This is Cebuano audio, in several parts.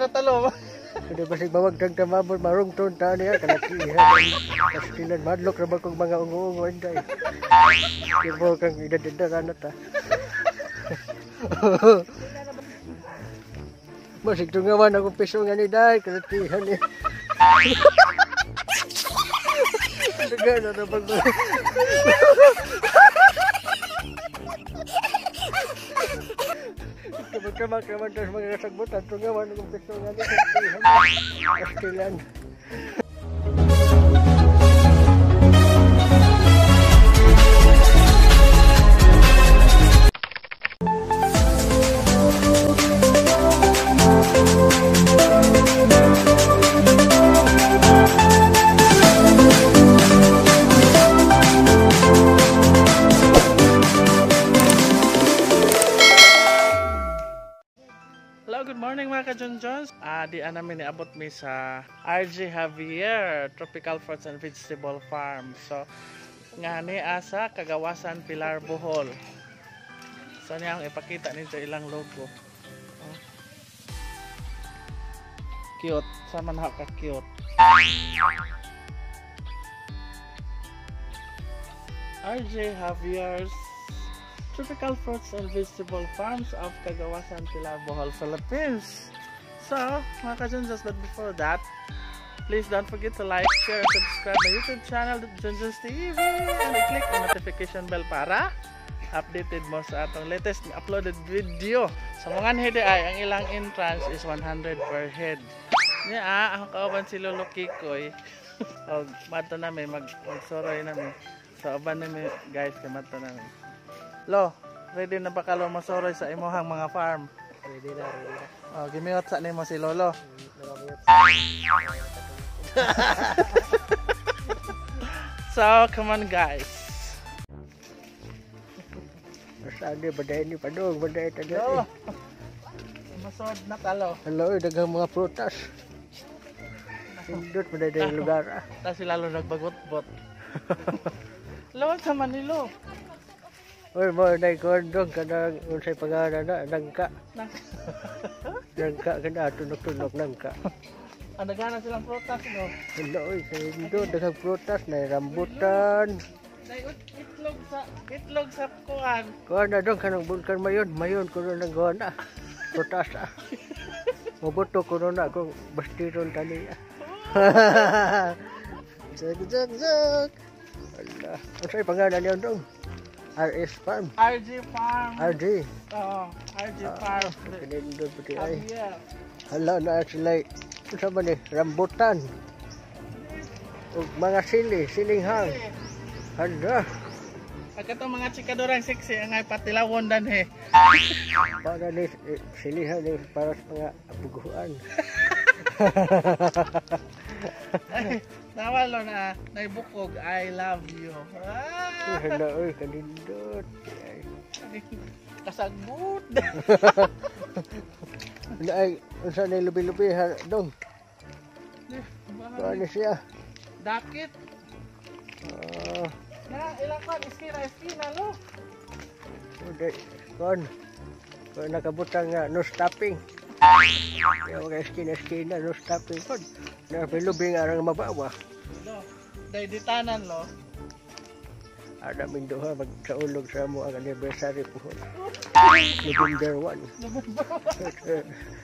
na talo. Hindi basig bawag kang tamabon marungton ta niya kalakihan. Kastilan madlok ra ba kong mga ungo-ungo inday. Kibo kang idadadaran na ta. Basig tungawan akong piso nga ni day kalakihan ni. Sige na na pag Kamak naman tas mga kasagbutan tungawan akong piso nga ni kalakihan. Kastilan. Hello, good morning mga ka-Junjuns. Di namin niabot mi sa RJ Javier Tropical Fruits and Vegetable Farm. So, nga ni asa Kagawasan, Pilar, Bohol. So, niya ang ipakita ninyo ilang logo. Oh. Cute. Sama na ka cute. RJ Javier's Tropical Fruits and Vegetable Farms of Kagawasan, Pilar, Bohol, Philippines. So, mga ka-Junjuns, but before that, please don't forget to like, share, subscribe my YouTube channel, Junjuns TV, and i-click ang notification bell para updated mo sa atong latest uploaded video. Sa mga head ay, ang ilang entrance is 100 per head. Niya, ang kauban si Lolo Kikoy. O, mato namin, magsuroy namin. So, uban namin, guys, kay mato namin. Lo, ready na ba ka lo masuroy sa imuhang mga farm? Ready na, ready na. Oh, gimiot sa nimo si Lolo. So, come on guys. Saan baday ni padong, baday taga. Lo. Masod na talo. Hello, daghang mga prutas. Indot baday day lugar. Ta si Lolo nagbagot-bot. Lo sa Manilo. Oy, mo nay kondong kanang unsay pangalan na nangka. Nangka kana tunok-tunok nangka. Ang daghan silang prutas no. Hello, oy, sa indot daghang prutas na rambutan. Nay itlog sa kuan. Kuan na dong kanang bulkan mayon, mayon kuno nang gawa na. Prutas ah. Moboto kuno na kung bastiron tani. Zag zag zag. Ala, unsay pangalan niyo dong? RS Farm. RJ Farm. RJ. Oo, RJ Farm. Kanindot puti ay. Javier. Hala na sila. Unsa man ni rambutan. Ug mga sili, silinghang. Hala. Pagkatong mga chikadorang sexy ang ay patilawon danhe. Para ni silihan ni para sa mga abuguan. Ay, nawalo na naibukog I love you. Ah! Hala oy kanindot. Ay. Kasagbot. Hala ay unsa ni lubi-lubi ha dong. Kuan ni siya. Dakit. Na ilang kan iskina lo. Uday, kuan. Kuan nakabutang nga no stopping. Kaya mga iskina-iskina no stopping pod. Na lubi nga rang mabawa. Lo. Day ditanan lo. Ada min duha magsaulog sa mo ang anniversary po. November 1.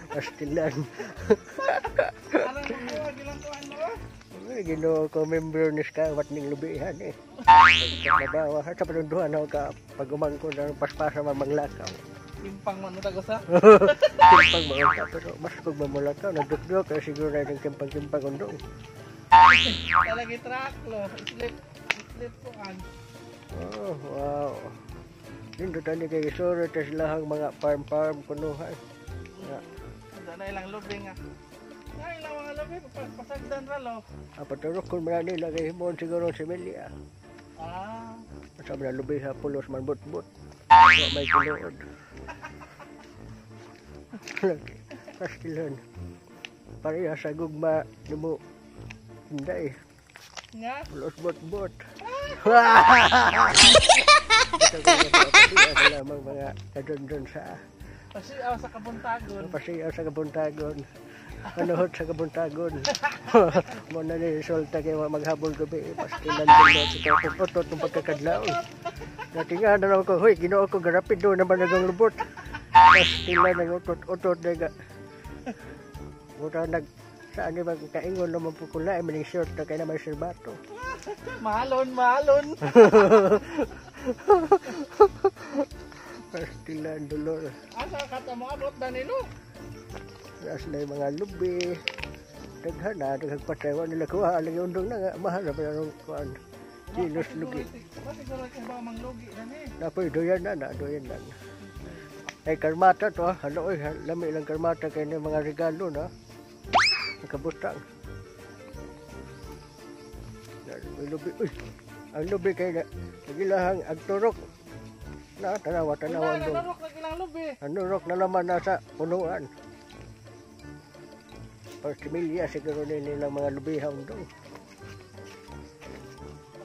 Pastilan. Arang makuha gilang kuan lo. Ay, Ginoo ko member ni Skywat ning lubihan eh. Pagkabawa sa panunduhan ako ka pag umangko ng paspasa mamanglakaw. Timpang man tago sa. Timpang maunta pero mas kung mamulakaw nagdukduk kaya siguro na yung timpang-timpang undong. Talagi truck lo. Slip kuan. Oh, wow. Nindot ani kay isuro tas lahang mga farm-farm kunuhan. Nga, Wala na ilang lubi nga. Na ilang mga lubi pasagdan ra lo. apaturok kun man nila kay himon siguro si Melia. Ah. Sa mga lubi ha pulos man but-but. Wa may tinuod. Pastilan. Pareha sa gugma nimo Inday, Nga. pulos but-but. Ito lamang mga kadondon sa Pasiaw sa kabuntagon. Pasiaw sa kabuntagon. Manuhot sa kabuntagon. Mo na ni resulta kay wa maghabol gabi. Pastilan din sa utot ng pagkakadlaw. Natinga na lang ko, hoy, Ginoo ko, garapido naman nagang lubot. Pastilan ng utot-utot na ga. Buta nag, saan ni ba kaingon naman po kula, ay maning short na kay naman sirbato. Mahalon, mahalon. Pastilan dolor. Asa ka ta mo abot Danilo? Taas na yung mga lubi. Daghan na, daghang patay. Wa nila kuha. Lagi undong na nga. Mahal na pa yung kuhan. Kilos lugi. Siguro kay ba manglugi na ni. Napoy, doyan na na, doyan na. Ay, karmata to. Ah. Halo, oy, lami lang karmata kay na mga regalo na. Nakabutang. May lubi. Uy, ang lubi kay na. Nagilahang agturok. Na, tanawa, tanawa. Wala, nanurok lagi lang lubi. Ang nurok na naman nasa punuan. Partimilya siguro ni nilang mga lubihaw doon.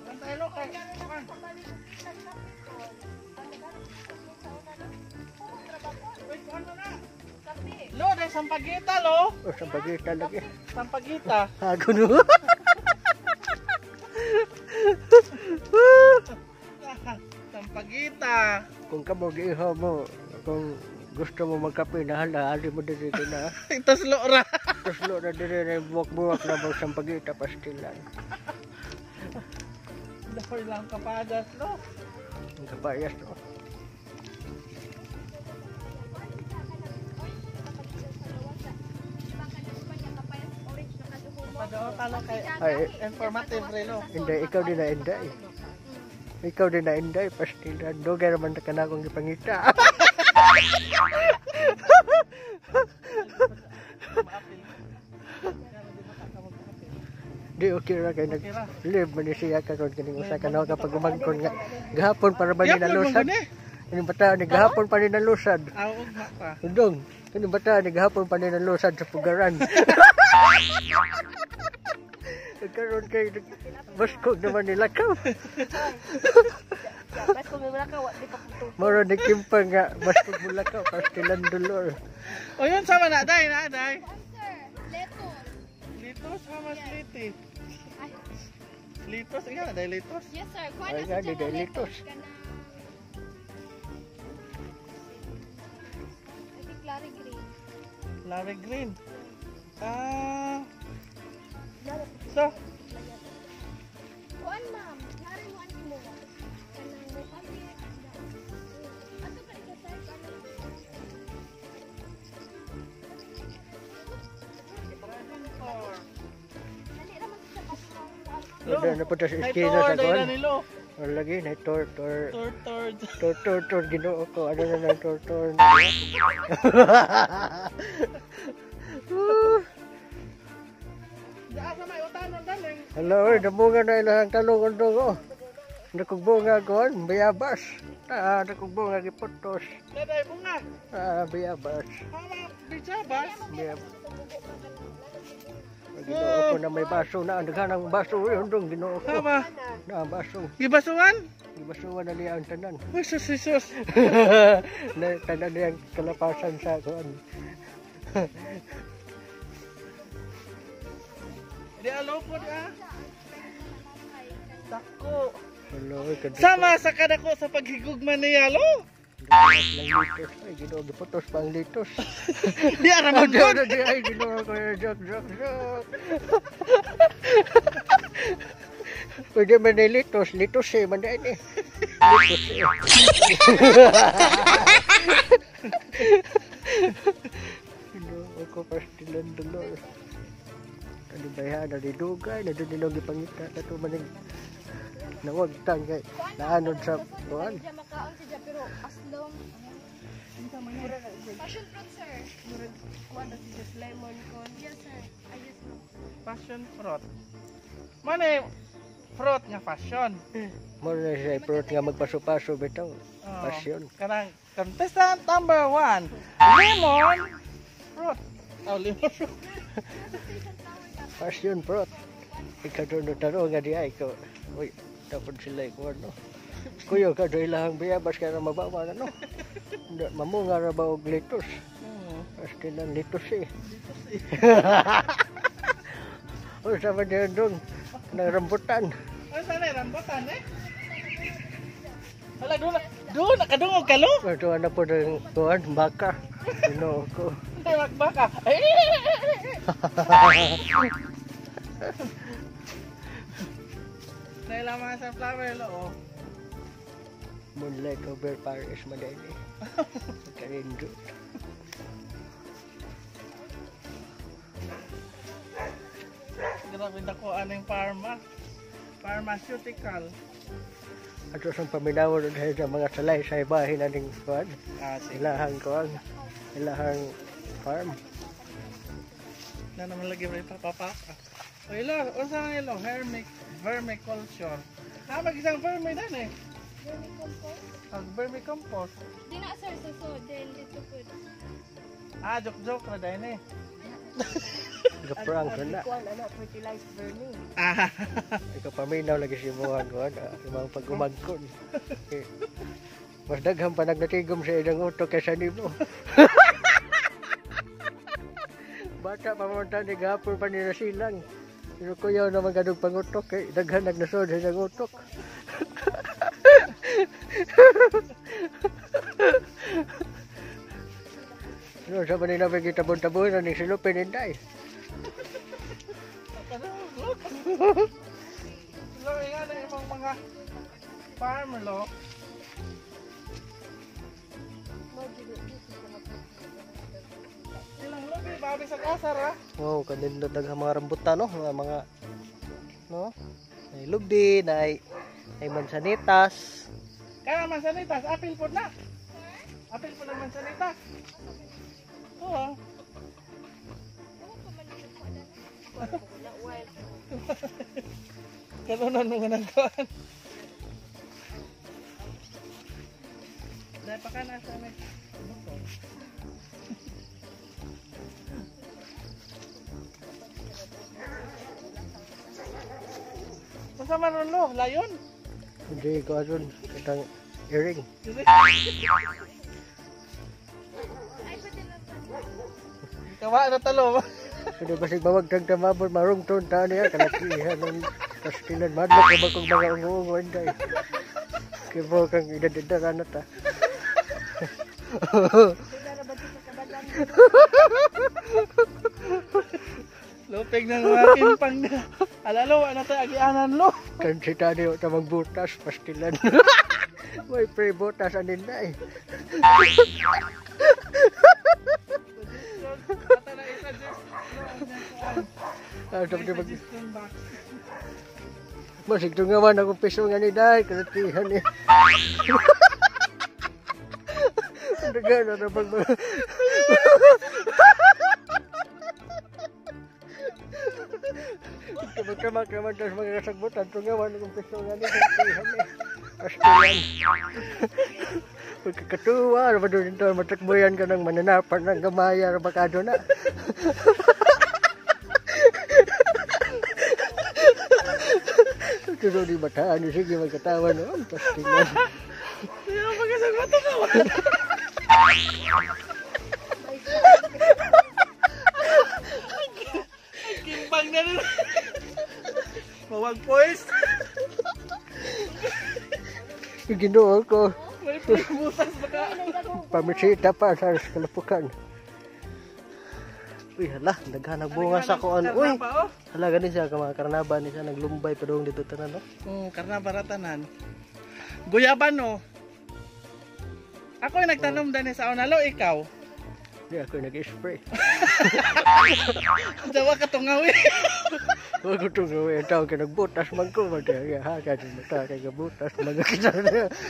Antay lo kay. Uy, ano na? Lo, dahil sampagita lo. O, sampagita lagi. Sampagita. Ako no. Sampagita. Kung kamo giihaw mo, kung gusto mo magkape na hala, ali mo diri na. Tuslo ra. Tuslo na diri na buwak-buwak na mo sampagita pastilan. Dahil lang kapadas lo. Ang kapayas to. Padao talo kay Ay, informative relo. Hindi, ikaw din na inday. Ikaw din na inday, pastilan. Dugay naman na ka na akong gipangita. Di okay ra kay nag live man ni siya karon kining usa ka na kapag umangkon nga gahapon para ba ni nalusad. Kining bata ni gahapon pa ni nalusad. Aw ugma pa. Undong, kining bata ni gahapon pa ni nalusad sa pugaran. Karon kay baskog naman nila ka. Baskog nila ka, wa di pa puto. Moro ni Kimpa nga baskog mula ka pastilan dolor. O yun sama na day na day. Sir, leto. Litos hamas liti. Litos ikaw na day litos. Yes sir, kuha Ay, na nga, sa di day litos. I think Larry Green. Larry Green. Ah. So, Kuan ma'am, Larry mo ang imo. Kanang mo palit. Ato pa ikaw sir, kuan. Dali ra man sa pasong. Wala na punta sa Ay, iskina tor, sa day kuan. na nilo. Wala lagi na tor tor Tor, tor. tor tor tor Ginoo ko. Ano na lang tor tor. Daa sa may utanon daling. Hello, oy, namunga na ilang talong undong oh. Nakugbunga kuan, bayabas. Ah, nakugbunga giputos. Daday bunga. Ah, bayabas. Hama bijabas. Bayabas. Ginoo ko na may baso na. Ang daghan ang baso oy, undong Ginoo ko. Hama. Na baso. Gibasuan? Gibasuan na niya ang tanan. Uy, sus, sus. Na tanan niya ang kalapasan sa kuan. Di alo po di ah. Dako. Hello, oy, kadto. Sama sa kadako sa paghigugma niya lo. Lang litos. Ay, Ginoo, giputos pa ang litos. Di ara Oh, man di, gud. di, ay, Ginoo ko, joke, joke, joke. Pwede man ni litos, litos eh, man eh. Litos eh. Ginoo ko, pastilan dolor. Ano ba yan, nadidugay, na doon nilang gipangita, na ito manig nawagtang kay naanod sa kuan. Siya makaon siya pero aslong. Passion fruit sir. Kuan na siya lemon kon. Yes sir. Ay yes ma'am. Passion fruit. Mane fruit nga passion. Mo na siya fruit nga magpaso-paso bitaw. Oh, Passion. Kanang contestant number 1. Lemon fruit. Oh, lemon fruit. Passion fruit. Ikaw doon no taro nga di ay ko. Uy, tapon sila ikuan no. Kuyo ka do ilahang biyabas kay ra mabawa na no. Mamunga ra ba og litos. Pastilan dito si. O sama dia dong ng rambutan. Ano sana rambutan eh? Hala, doon na. Doon, nakadungog ka lo? Ito na po ng kuan, baka. Ginoo ko. Hindi, magbaka. Dahil lang mga sunflower lo, oh. Moonlight over Paris, Madali. Karindot. Grabe dako ano yung pharma. Pharmaceutical. Ato sa paminaw dahil sa mga salay sa ibahin na ning kuan. Ah, sige. Ilahang kuan. Ilahang farm. Na naman lagi may papapaka. O ilo, unsa nga ilo? Vermiculture. Ah, mag-isang vermi dan eh. Vermicompost? Ang vermicompost. Di na sir, so then dito po. Ah, joke-joke na dahil eh. Gaprank na. Kuan ana fertilized vermi. Ah, Ikaw paminaw lagi si Mohan kuan. Imang pag-umagkon. Eh, mas daghan pa nagnatigom sa ilang utok kaysa nimo. Bata pa man tani gahapon pa nila silang. Pero kuyaw naman gadong pangutok kay daghan nagnasod sa ilang utok. No, sa manila pa gitabon-tabon na ning silupin inday. Lo, yan ang ibang mga farm lo. Ilang lubi, babi sa kasar ah. Wow, kanindot daghang mga rambutan no, mga no. Nay lubi, nay nay mansanitas. Kaya mansanitas, apil po na. Apil po ng mansanitas. Oo. Kanunan mo nga nagkuhan. Dahil pa ka nasa may buto. Unsa man ron lo? Layon? Hindi ko aron katang earring. Ay, pwede lang pa. Kawa na talo. Pero basig bawag tang tamabon marong ton ta niya kalakihan ng pastilan madlok ka ba kung mga ungo-ungo inday. Kay mo kang idadadaran na ta. Lupig ng mga kimpang na. Alalo, wala tayo agianan lo. Kan si tani ta magbutas pastilan. May pre butas anin na eh. Ata na isa-suggest. Ah, sabi mag Suggestion box. Masig tungawan akong piso nga ni Day, kalatihan eh. Nagana na bang mga... Tumagkamak naman tas mga kasagbutan, tungawan akong piso nga ni kalatihan eh. Pastilan. Pagkakatuwa, ano ba doon ito, matakboyan ka ng mananapan ng gamaya, rabakado na. Tulo di bataan, sige magkatawa noon, pastilan. Hindi na pagkasagbutan na. Kimpang na rin. Mawag poise. Ginoo ko, May butas baka. pamisita pa sa kalapukan. Uy, hala, daghan bunga sa kuan. Uy, hala gani siya ka mga karnaba ni siya naglumbay pa dong dito tanan no. Karnabaratanan. Guyaban no. Ako yung nagtanom dani sa una lo, ikaw. Di ako nag-spray. Dawa ka tungaw eh. Wag ko tungaw eh, tao ka nagbutas man ko man kaya ha ka di mata kay gabutas mga kita.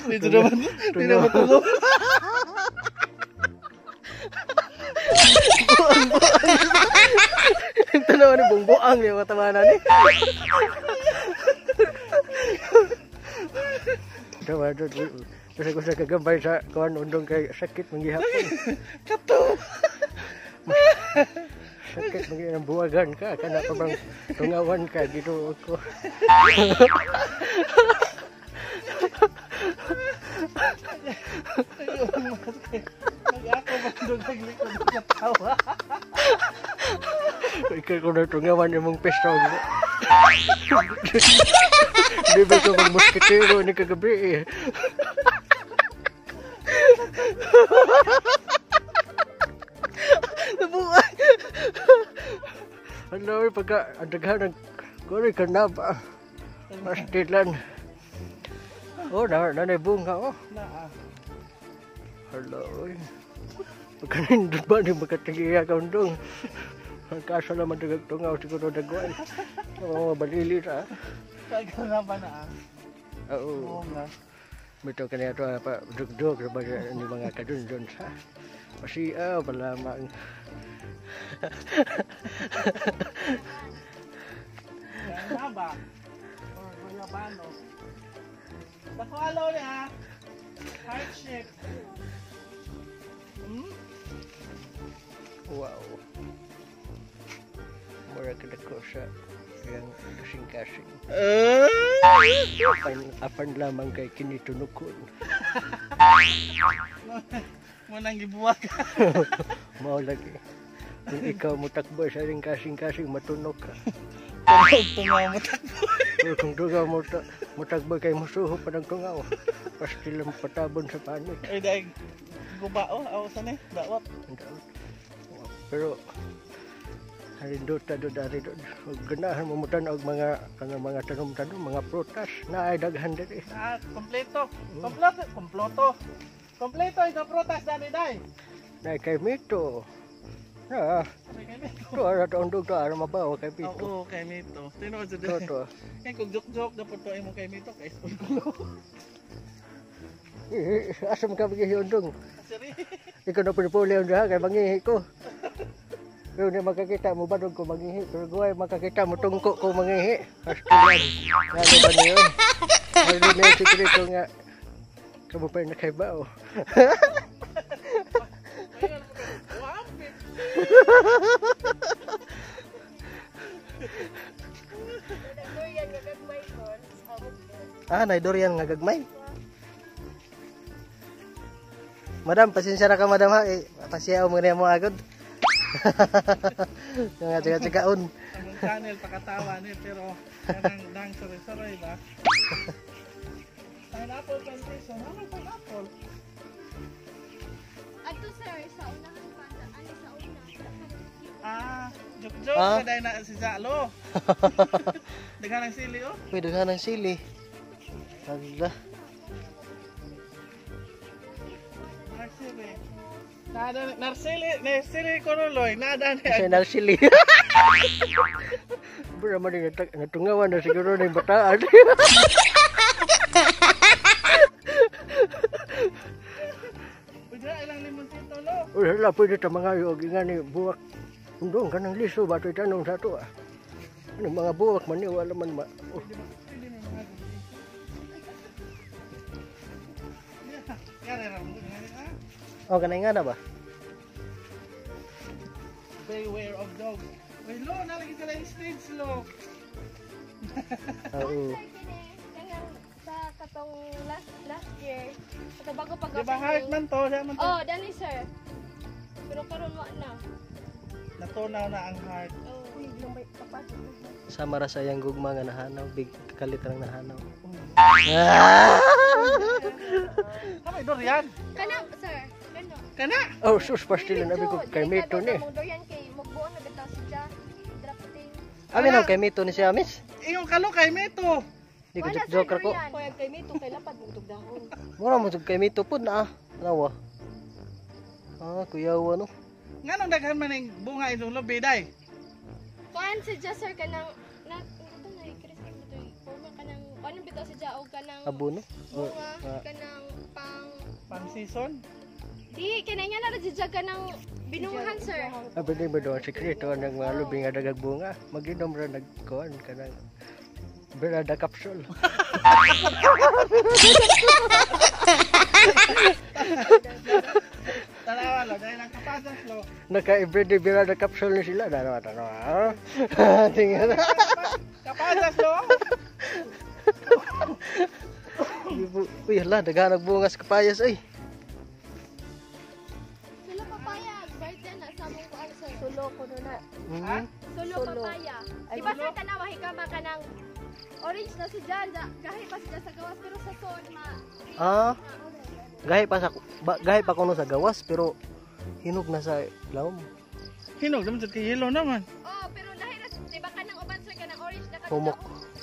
Dito naman, di naman tungaw. Tanaw ni bungbuang ni mga tamanan ni. Tawa do. Kasi ko sa kagambay sa kuan undong kay sakit manggihapon. Kato. Sakit manggihapon buwagan ka kana pa bang tungawan ka Ginoo ko. Nag-ako ba dugag likod ka tawa? Ikaw ko na tungawan imong pistol. Di ba ko magmuskitero ni kagabi eh. Nabuhay. Ano, pagka ang daghan ng kuri ka na ba? Pastilan. Oh, na na bunga oh. Naa. Hello. Pagka nindot ba ni makatingiya ka undong. Ang kaso naman dagag tungaw siguro dagway. Oo, balili ra. Kaya na ba na? Oo. Oo nga. Bito kaniya to pa dugdug ra ba ni mga kadundon sa. Pasiaw pa lamang. Kaya ba? Or guyabano. Dako alo niya. Heart shape. Hmm? Wow. Mura ka dako sa iyang kasing-kasing. Apan lamang kay kinitunukon. Munang gibuwag. Mao lagi. Kung ikaw mo takbo sa ring kasing-kasing, matunok ka. Tunog tungaw mo takbo. Pero kung dugaw mo mutakbo kay musuho pa ng tungaw. Pastilang patabon sa panit. Ay dahil guba oh, aw sa ni, dawat. Pero harindota do dari do. Ug ganahan mo mutan og mga kanang mga tanom-tanom, mga prutas na ay daghan diri. Ah, kompleto. Kompleto, kompleto. Kompleto ikaw prutas dani day. Na kay mito. Na, May kay mito. to ara to undog to ara mabaw kay mito. Oo, kay mito. Tinuod jud. To to. Kay kung joke-joke dapat to imo kay mito kay ulo. Eh, asa man ka magihi undong? Siri. Ikaw na pinipuli ang kay mangihi ko. Pero di makakita mo badog ko mangihi. Pero guway makakita mo tungko ko mangihi. Pastilan. Lalo ba niyo? Ano na yung sikreto nga. Kamu pa yung nakaibaw. Ayun, 150. Durian nga gagmay kon. Amot ko. Ah, nay durian nga gagmay. Madam, pasensya na ka madam ha. Eh, pasiyaw mo na mo agad. Nga tsaga-tsagaon. Ang channel pakatawa ni pero kanang dang soroy-soroy ba? Pineapple plantation. Ano pineapple? Ato sir, sa unahan pa ani sa una. Ah, joke-joke Ah? ka dahil na si Zalo. Daghan ng sili oh. Uy, daghan ng sili. Hala. Narsili. Nada narsili, narsili ko nuloy. Nada ni. Kasi narsili. Bro, man yung natungawan na siguro ng bataan. Pwede na ilang limonsito lo. Uy, hala, pwede ta mga yung nga ni buwak. Undong ka ng liso ba ito'y tanong sa to ah. Ano mga buwak man ni wala man ma. Oh, Pwede ba? Pwede may mga Yeah, yari ra mo ngani ah. Oh, kanay nga na ba? Beware of dog. Uy, lo, nalagi sila yung stage lo. Oo. Sir kini kanang sa katong last last year, kato bago pag Di ba heart man to? Di man to. Oh, dani sir. Pero karon wa na. Natunaw na ang heart. Oh. Sama ra sa iyang gugma nga nahanaw, big kalit rang nahanaw. Ah! Kamay durian. Kana sir, kano. Kana. Oh, sus, pastilan abi ko kay Mito ni. Mong durian kay mugbuon na bitaw siya. Drafting. Amin kay mito ni si Amis. Iyong kalo kay Mito. Di ko Wala, sir, joke ko. durian. Kaya kay Mito kay lapad mong tugdahon. Mura mo jud kay mito pud na ah. Nawa. Ah, kuyawa no. Nganong daghan man ning bunga itong lubi day? Kuan si Ja sir kanang na ito na Christmas ito forma kanang ano bitaw si Ja og kanang Abono. Oh, bunga ah. kanang pang Pang season. di kanang nga na si Ja kanang binungahan sir. Abi ni ba doon sikreto ng mga lubi nga dagag bunga. Maginom ra nagkuan ka ng Berada capsule. Tanawa lo dahil ang kapasas lo. Naka everyday Berada capsule ni sila. Dalawa tanawa. Tingnan. Kapasas lo. Uy, hala, daghan og bunga sa kapayas oy. Mm. Solo papaya. Ay, Di ba sir tanawa hikama ka ng orange na si Jan, gahi pa sila sa gawas pero sa son ma. Ah. Gahi pa sa ba, gahi pa kuno sa gawas pero hinog na sa lawom. Hinog naman sa kay yellow naman. Oh, pero lahi ra di ba kanang uban sir kanang orange na ka Humok.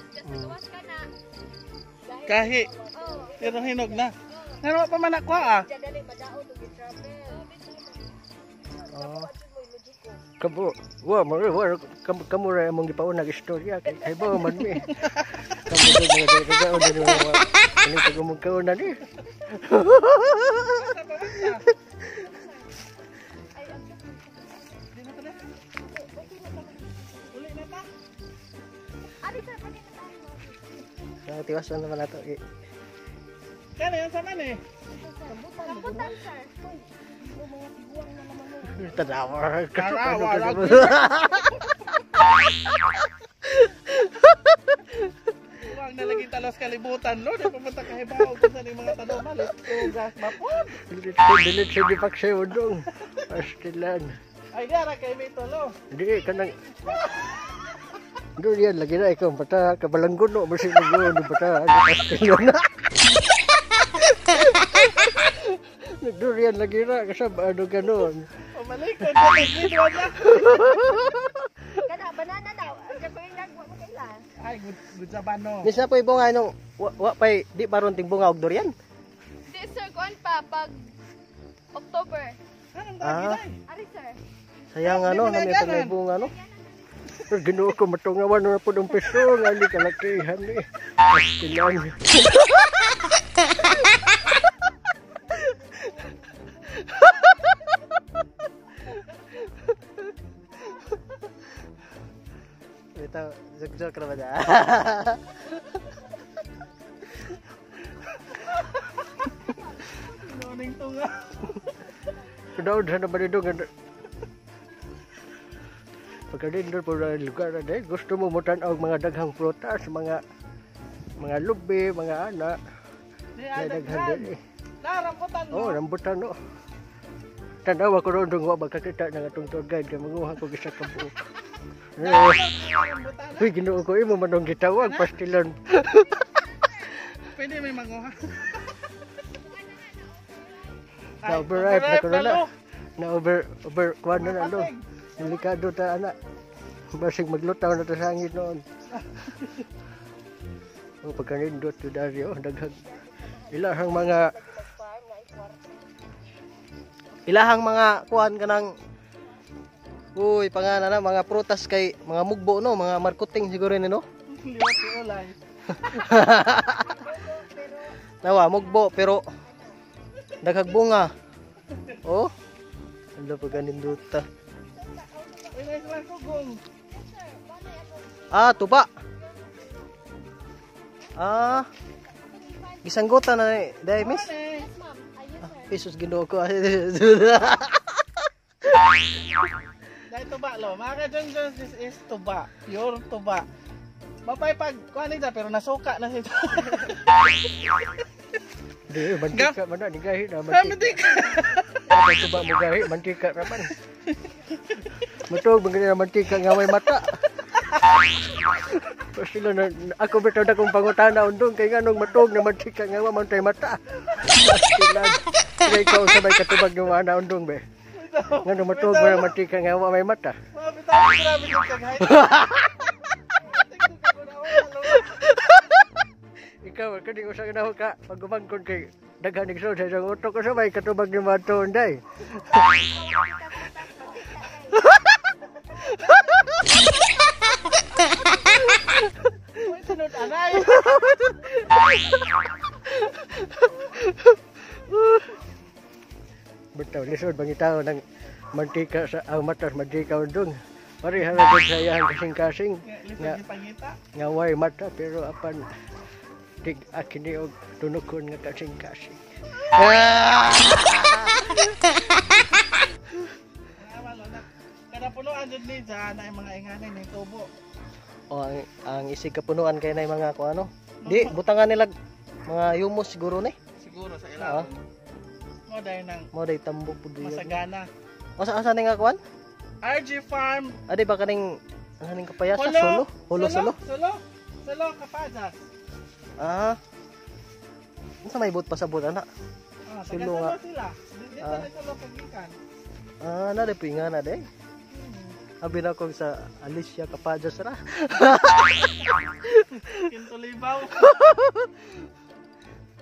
Sa gawas ka na. Kahi. Oh. Pero hinog na. Ngano pa man ako ah. Dali madaot og travel. Ah. Kabo, wa mo wa kamo ra among gipauna og istorya kay kay ba man mi. Kamo jud mga kagaon din mga ano pag umong kauna ni. Uli na ta. Ari sir, pwede na tayo. Sa tiwasan naman nato. Eh. Kani yan sa man eh. Rambutan sir. Tanawa. Tanawa, Huwag na lagi talos kalibutan lo. Di pumunta ka hibaw kung saan yung mga tanong. Let's go gas mapon. Dili sa gipaksayo dong. Pastilan. Ay gara kay may tolo. Di kanang Durian lagi na ikaw bata kabalangguno masih magulo bata pastilon na. Durian lagi na kasab ano ganon. Pamalikod na nagkidwa na. Kana banana na. Ang ko yung nagwa mo kaila. Ay, good, good sa bano. Misa po ibonga nung wa, wa pay di baron ting bunga og durian. Di sir, kuan pa pag October. Anong Ah. dagi day? Ari sir. Sayang ano, Di mo nami na pa may bunga no. Pero Ginoo ko matungawan na po ng piso nga ni kalakihan eh. Pastilan. Ito, joke-joke ra ba da? Noning tunga. Daon sa naman ito nga pagkalindot po na lugar na dahil gusto mo mutan-aw mga daghang prutas, mga mga lubi, mga ana, Di na adag daghan dili. Narambutan mo. Oh, rambutan no. Tanawa ko roon wa magkakita ng atong tour guide kay manguha ko isa ka buok. Eh, Rambutan. uy, Ginoo ko imo manong gitawag pastilan. Pwede may manguha. Na overripe na ko na. Na over over kuan na na lo. Delikado ta ana. Basig maglutaw na ta sa hangin noon. O pagkanindot to Dario, daghang ilahang mga Ilahang mga kuan kanang Uy, pangana na mga prutas kay mga mugbo no, mga marketing siguro ni no. Liwat si Ulay. Nawa mugbo pero daghag bunga. Oh. Ano pagkaninduta. Uy, nice lang kugong. Ah, tuba. Ah. Gisanggotan na ni, dai miss. Ano eh? Yes ma'am. Ay, yes sir. Jesus Ginoo ko. Dahil tuba lo. Mga ka-John this is tuba. Pure tuba. Mapay pag kuan nita pero nasuka na siya. Di mantika man na ni gahi na Kami mantika. di ka. Kapag tuba mo gahi mantika raman. Matog man na mantika nga way mata. Pastilan na ako bitaw na kong pangutana undong kay nganong matog na mantika nga wa man tay mata. Pastilan. Kay ikaw sa may katubag ng ana undong be. Nganong matog man ang mantika nga wa may mata. Mga bitaw, grabe yung kaghay. Ikaw kani usa ka na ka pag gumangkon kay daghan igsoon sa isang utok ko sa may katubag ni mga tuonday. Uy, sunod anay. Bitaw lisod bangitaw ng mantika sa ang matas mantika undong. Pareha ra gud sa iyang kasing-kasing Lisod yung pangita. nga way mata pero apan tig akini og tunukon nga kasing-kasing. Ah! Awa, lo, na. Kada punuan jud ni dyan ay mga inganay ni tubo. Oh, ang isig kapunuan kay na yung mga kuan ano. Di butangan nila mga humus siguro ni. Siguro sa ilaw. Mo dahil ng Mo day tambok pud diyan. masagana. Asa asa ni nga kuan? RG Farm. Adi ba kaning kaning kapayasa solo? Holo solo? Solo. Solo Kapajas. Ah. Unsa may buot pasabot ana? Ah, taga Solo nga. Solo sila. Dito Ah. na solo kagikan. Ah, na po nga na day. Abi na ko sa Alicia Kapajas ra. Kintulibaw.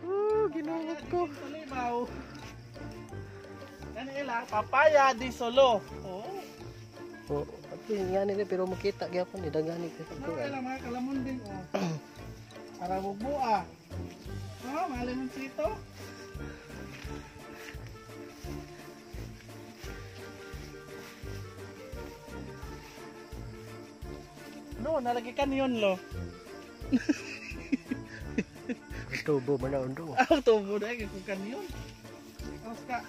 Oh, Ginoo ko. Kintulibaw. Kani ila papaya di solo. Oh. Oh, abi nga nila pero makita gyapon ni dagani ko. Ano ila mga kalamunding oh. Para bubua. Oh, mga limonsito. No, nalagi ka niyon lo. Tubo man na undo. Ang tubo na kung kanyon. Tapos ka,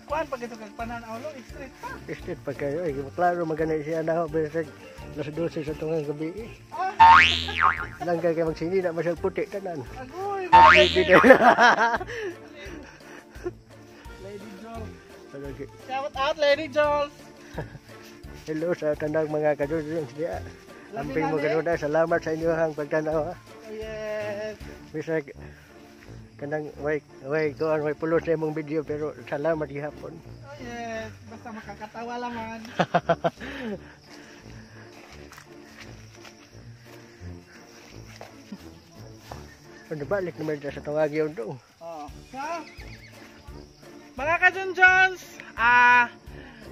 kuan pag ito kag panan awlo, straight pa. Street pa kayo. Ay, klaro magana siya na ako. Basta alas 12 sa tungang gabi. Eh. Ah, Lang kay magsini na masyal puti tanan. agoy, Lady Lady Jules. Shout out Lady Jules. Hello sa tanang mga kadudong siya. Amping mo kanuda. Salamat sa inyo ang pagtanaw. Ha? Oh, yes. Bisag kanang way way goan way pulos sa imong video pero salamat gihapon. Oh, yes. Basta makakatawa laman. Ano balik naman sa tawag yun do. Oh. So, mga ka-Junjuns,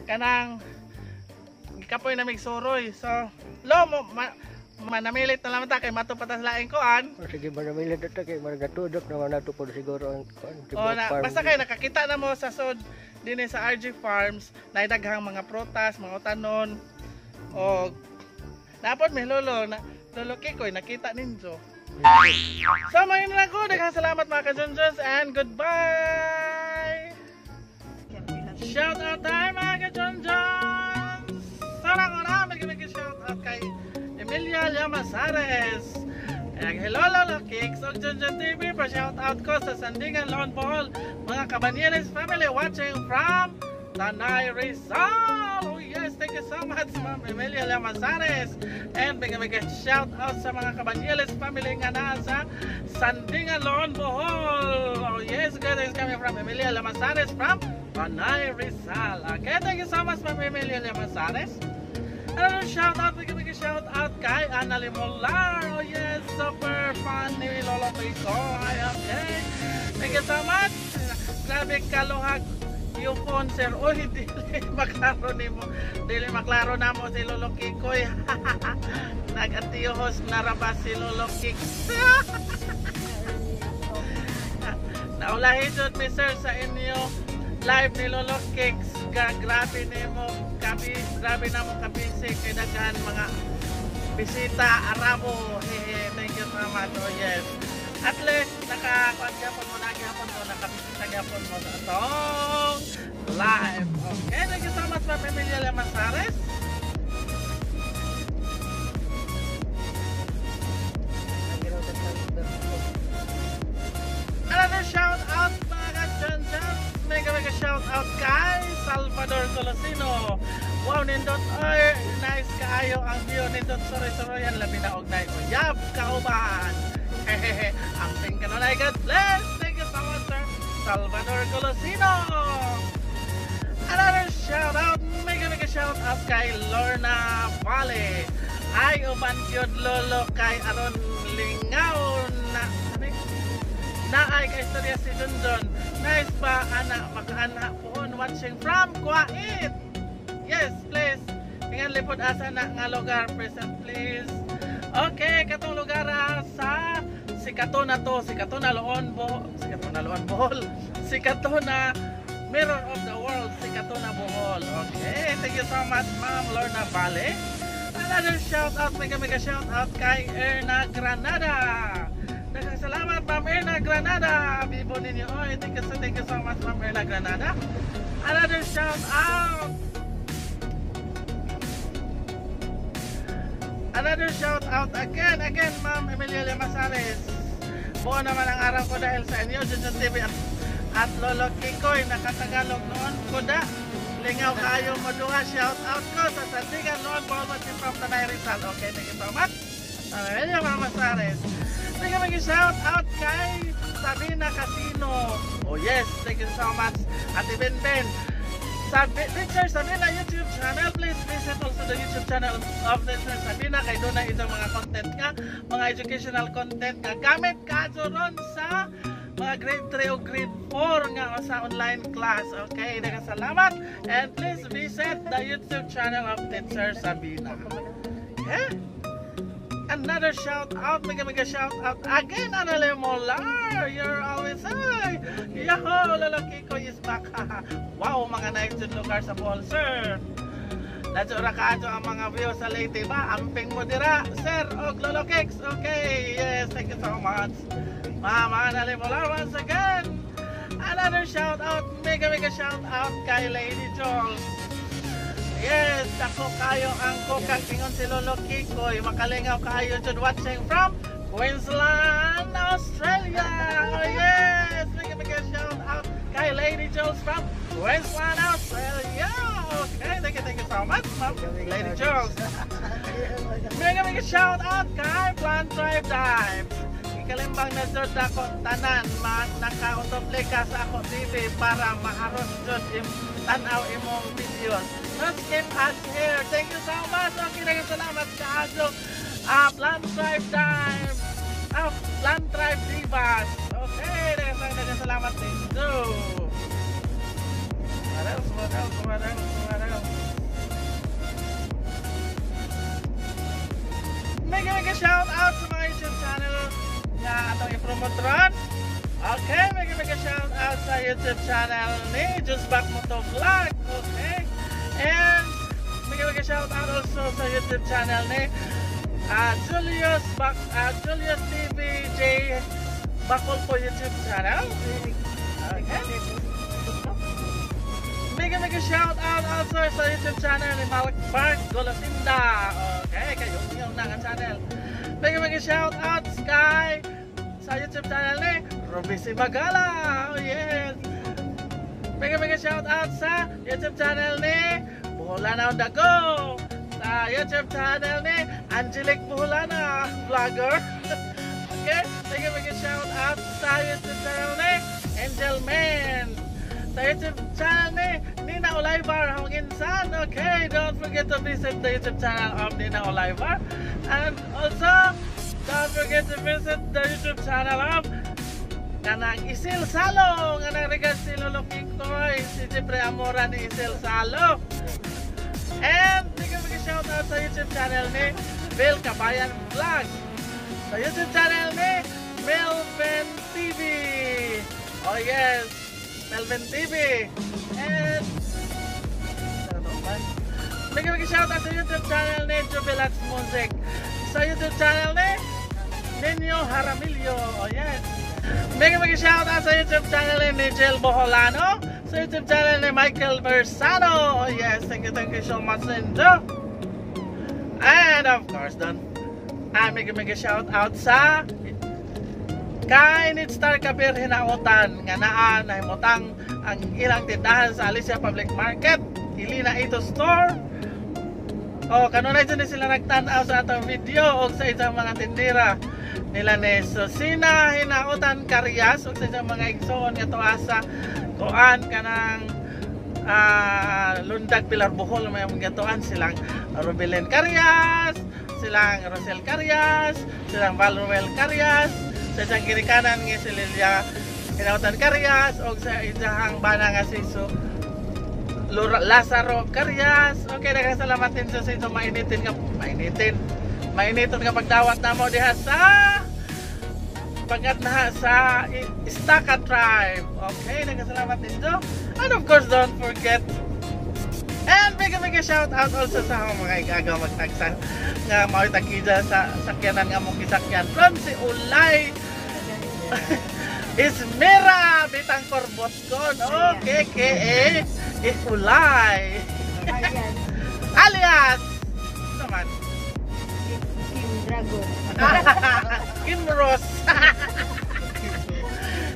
kanang gikapoy na migsuroy. So, lo mo manamilit na lang ta kay matupatas laing kuan. O sige manamilit na ta kay magatudok naman nato po siguro ang kuan. O na, basta kay nakakita na mo sa sod dinhi sa RG Farms, na daghang mga prutas, mga utanon. O napod mi lolo na Lolo Kikoy nakita ninyo. So mayon lang ko, daghang salamat mga ka-Junjuns and goodbye. Shout out tayo mga ka-Junjuns. Sana ko na may shout out kay Emilia Llamazares. Ayan, hello Lolo Kicks og Junjun TV. Pa shout out ko sa Sandingan Lone Bohol, mga Cabanieles family watching from Tanay Rizal. Oh yes, thank you so much Ma'am Emilia Llamazares. And big big shout out sa mga Cabanieles family nga naa sa Sandingan Lone Bohol. Oh yes, good is coming from Emilia Llamazares from Tanay Rizal. Okay, thank you so much Ma'am Emilia Llamazares. Another shout out, big big shout out kay Ana Limolar. Oh yes, super fun ni Lolo Kiko. Ay, okay. Thank you so much. Grabe kaluhag yung phone sir. Oy, dili maklaro nimo. Dili maklaro na mo si Lolo Kikoy. Nag-antiyos na ra ba si Lolo Kicks? Naulahi jud mi sir sa inyo live ni Lolo Kicks. Grabe nimo kabi, grabe na mo kabisi kay daghan mga bisita Arabo. Hehe, thank you so much. Oh yes. At least nakakuan gyapon mo, nagyapon mo, nakabisita gyapon mo sa atong live. Okay, thank you so much Ma'am Emilia Llamazares. Another shout out mga ka-Junjuns. Mega mega shout out kay Salvador Colosino. Wow, nindot oy, nice kaayo ang view nindot suroy-suroyan labi na og nay uyab kauban. Hehehe, ang ting kanunay. God bless. Thank you so much sir Salvador Colosino. Another shout out, mega mega shout out kay Lorna Vale. Ay uban gyud lolo kay aron lingaw na naay kay istorya si Junjun. Nice ba ana makaana puhon watching from Kuwait. Yes, please. Ingan lipod asa na nga lugar present please. Okay, katong lugar sa Sikatuna to, Sikatuna Loon Bohol, Sikatuna Loon Bohol, Sikatuna Mirror of the World, Sikatuna Bohol. Okay, thank you so much Ma'am Lorna Vale. Another shout out, mega mega shout out kay Erna Granada. Daghang salamat Ma'am Erna Granada. Bibo ninyo. Oy, thank you so much Ma'am Erna Granada. Another shout out. Another shout out again Ma'am Emilia Llamazares. Buo naman ang araw ko dahil sa inyo, Junjun TV at Lolo Kikoy, nakatagalog noon kuda. Lingaw kayo mo duha. Shout out ko sa Sandigan Noon Bohol watching from Tanay, Rizal. Okay, thank you so much. Amelia Mamasares. Mega mega shout out kay Sabina Casino. Oh yes, thank you so much, Ate Ben Ben. Sa Teacher Sabina YouTube channel, please visit also the YouTube channel of Teacher Sabina kay doon na itong mga content nga, mga educational content nga gamit ka ron sa mga grade 3 o grade 4 nga sa online class. Okay, daghang salamat and please visit the YouTube channel of Teacher Sabina. Yeah? Another shout out, mega mega shout out again, Anale Molar. You're always hi. Yahoo, Lolo Kiko is back. Wow, mga nice lugar sa Bohol, sir. Ladyo ra kaadyo ang mga view sa Leyte ba? Amping mo dira, sir, og Lolo Kicks. Okay, yes, thank you so much. Mama Anale Molar once again. Another shout out, mega mega shout out kay Lady Jules. Yes, ako kayo ang kokang ingon si Lolo Kikoy. Makalingaw kayo jud watching from Queensland, Australia. Oh yes, mega mega shout out kay Lady Jules from Queensland, Australia. Okay, thank you so much, ma'am. Lady Jules. Mega mega shout out kay Plant Tribe Dives. Ikalimbang na jud ako tanan ma naka-autoplay ka sa ako TV para maharos jud im tan-aw imong videos. No skip ads here. Thank you so much. Okay, daghang salamat kaayo. Plant Tribe Dive. Plant Tribe Divas. Okay, daghang daghang salamat thank you. What else? What else? What else? What else? Mega mega shout out sa mga YouTube channel nga atong i-promote ron. Okay, mega mega shout out sa YouTube channel ni Just Back Moto Vlog. Okay. And mega mega shout out also sa YouTube channel ni Julius TV J Bakol po YouTube channel. Okay. Mega mega shout out also sa YouTube channel ni Mark Mark Golosinda. Okay, kayo yung nanga channel. Mega mega shout out Sky sa YouTube channel ni Ruby Magala. Oh yes. Mega mega shout out sa YouTube channel ni Buholana on the Go. Sa YouTube channel ni Angelic Buholana vlogger. Okay, mega mega shout out sa YouTube channel ni Angel Man. Sa YouTube channel ni Nina Olivar Hanginsan. Okay, don't forget to visit the YouTube channel of Nina Olivar. And also, don't forget to visit the YouTube channel of kanang Isil Salo. Nga regards si Lolo Kikoy, si Jeffrey Amora ni Isil Salo. And mega mega shout out sa YouTube channel ni Bill Kabayan Vlog. Sa YouTube channel ni Melvin TV. Oh yes, Melvin TV. And mega mega shout out sa YouTube channel ni Jubilats Music. Sa YouTube channel ni Nino Jaramillo. Oh yes. Mega mega shout out sa YouTube channel ni Nigel Boholano. Sa YouTube channel ni Michael Bersano. Oh yes, thank you so much, Linda. And of course, don't I mega mega shout out sa kay Star Kabir Hinautan nga naa nahimutang ang ilang tindahan sa Alicia Public Market, Ilina Ito Store. Oh, kanunay dyan sila nagtan-aw sa atong video og sa isang mga tindera nila ni Susina Hinautan Carias og sa isang mga igsoon nga tuwa sa kuan kanang Lundag Pilar Bohol, may mga tuan silang Rubilen Carias, silang Rosel Carias, silang Valruel Carias, sa isang ginikanan nga si Lilia Hinautan Carias og sa isang bana nga si Lazaro Carias. Okay, daghang salamat din sa inyo mainitin nga pagdawat namo diha sa pagkat na sa Istaka Tribe. Okay, daghang salamat ninyo. And of course, don't forget and mega mega shout out also sa akong mga igagaw magtagsa nga mao'y tagkija sa sakyanan nga mong gisakyan from si Ulay Ismira Bitang Corbotcon. Okay, KA Ulay alias naman Kim Dragon. Kim Rose.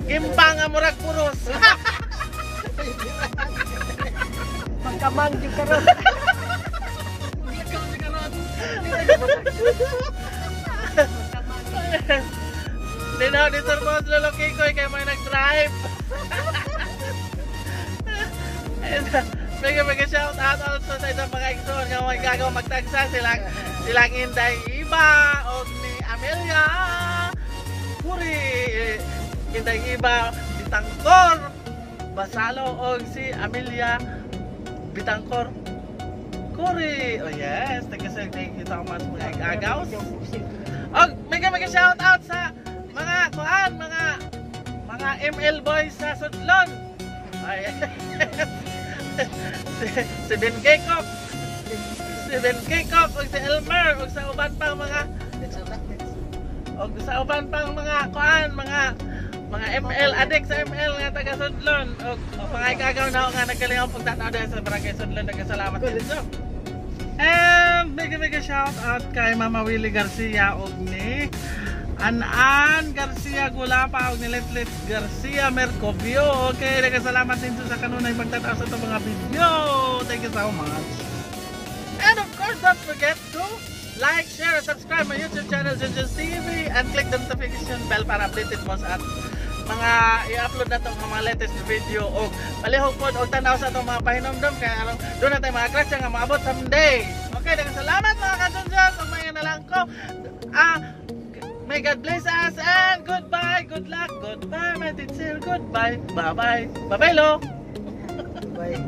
Kim Panga murag puros. Magkamang jud karon. Maglakaw si karon. Magkamang. Di na di Sir Boss Lolo Kikoy kay may nag-drive. And, mega mega shout out also sa isang mga igsoon nga mga gagaw magtagsa silang silang Inday Iba og ni Amelia Puri, Inday Iba Bitangkor Basalo og si Amelia Bitangkor Kuri. Oh yes, thank you, sir. Thank you so much, mga igagaws. Og mega mega shout out sa mga kuan, mga ML boys sa Sudlon. Ay, si Ben Kekok. Si Ben Kekok ug si Elmer ug sa uban pang mga ug sa uban pang mga kuan, mga ML addict sa ML nga taga Sudlon ug mga igagaw na nga nagkalingaw pagtanaw dahil sa Barangay Sudlon. Nagkasalamat din. And mega mega shout out kay Mama Willie Garcia og ni An-An Garcia Gulapa og ni Letlet Garcia Mercobio. Okay, nagkasalamat din sa kanunay pagtanaw sa itong mga video. Thank you so much. And of course, don't forget to like, share, and subscribe my YouTube channel, Junjun's TV, and click the notification bell para updated mo sa at mga i-upload na itong mga latest video o palihog po og tanaw sa itong mga pahinomdom kaya aron doon natin mga grasya nga maabot someday. Okay, daghang salamat, mga kajunjun. Ug may na lang ko. May God bless us and goodbye, good luck, goodbye, my teacher, goodbye, bye-bye, bye-bye, lo. Bye.